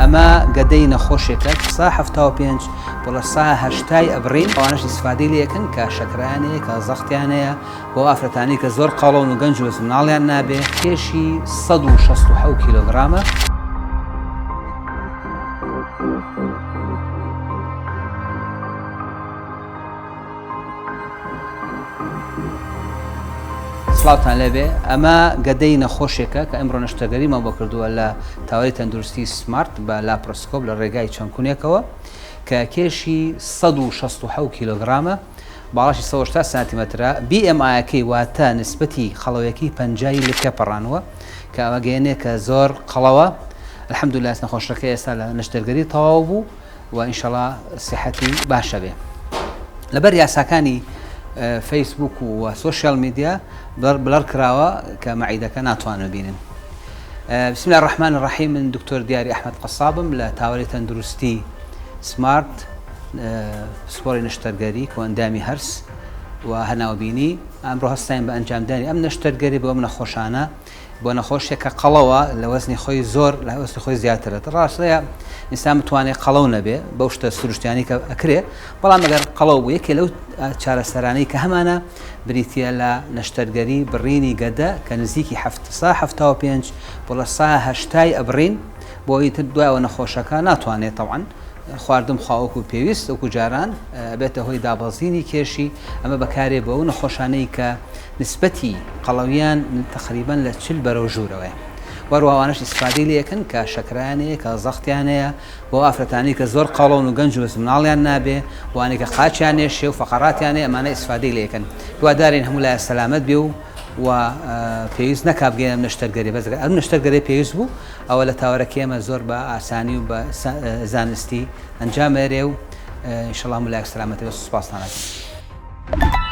ئەمە گەدەی نەخۆشێکە سا 75 بۆ لە سا هەشتای ئەبڕین ئەوانەش ئیسفادەی لێکن کە شەکرایان هەیە کە زەختیان هەیە بۆ ئافرەتانی کە زۆر قەڵەون و گەنج و بەس مناڵیان نابێ کێشی 167 کیلۆگرامە. سڵاوتان لێبێ ئەمە گەدەی نەخۆشێکە کە ئەمڕۆ نەشتەرگەریمان بۆ کردووە لە تاوەری تەندروستی سمارت بە لاپرۆسکۆپ لە ڕێگای چەند کونێکەوە کە کێشی 167 کیلۆگرامە باڵاشی 180 سانتیمەترە BMI ەکەی واتە نسبەتی قەڵەویەکەی پەنجای لە تێپەڕانوە کە ئەوە گەیەنێ کە زۆر قەڵەوە الحمدلله نەخۆشەکە ئێستا لە نەشتەرگەری تەواو بوو و ئینشەڵا سیحەتی باشە بێ لەبەر یاساکانی فەیسبوک و سۆشیال میدیا blur کراوە کە مەعیدەکە ناتوانن بینن بسم الله الرحمن الرحیم من دکتۆر دیاری ئەحمد قەسابم لە تاوەری تەندروستی سمارت پسپۆری نەشتەرگەری کۆئەندامی هەرس و هەناوبینی ئەمڕۆ هەستاین بە ئەنجامدانی ئەم نەشتەرگەری بۆ ئەم نەخۆشانە بۆ نەخۆشێک کە قەڵەوە لە وەزنی خۆی زۆر لە وەزنی خۆی زیاترە ڕاستەیە ئینسان بتوانێت قەڵەو نەبێ بەو شتە سروشتیانی کە ئەکرێ بەڵام ئەگەر قەڵەو بوو یەکێ لەو چارەسەرانەی کە هەمانە بریتە لە نەشتەرگەری بڕینی گەدە کە نزیکی 75 بۆ لە سا هەشتای ئەبڕین بۆ ئیتر دوایەوە نەخۆشەکە ناتوانێت تەوان خواردن بخوا وەکو پێویست وەکو جاران ئەبێتە هۆی دابەزینی کێشی ئەمە بەکارێ بۆ ئەو نەخۆشانەی کە نسبەتی قەڵەویان تەقریبەن لە 40 بەرەو ژوورەوەیە وەروە ئەوانەش ئیسفادەی لێکن کە شەکرایان هەیە کە زەختیان هەیە بۆ ئافرەتانی کە زۆر قەڵەون و گەنج و بەس مناڵیان نابێ بۆ ئەوانەی کە قاچیان نێشێ و فەقەراتیان هەیە ئەمانە ئیسفادەی لێکن هیوادارین هەموو لایە سەلامەت بێ و و پێویست نەکا بگەینە ئەم نەشتەرگەری بەس ئەم نەشتەرگەری پێویست بوو ئەوە لە تاوەرەکەی ئێمە زۆر بە ئاسانی و بە زانستی ئەنجام ئەرێ و ئینشەڵا هەموو لایەک سەلامەتی بێت سوپاستان ئەکەم.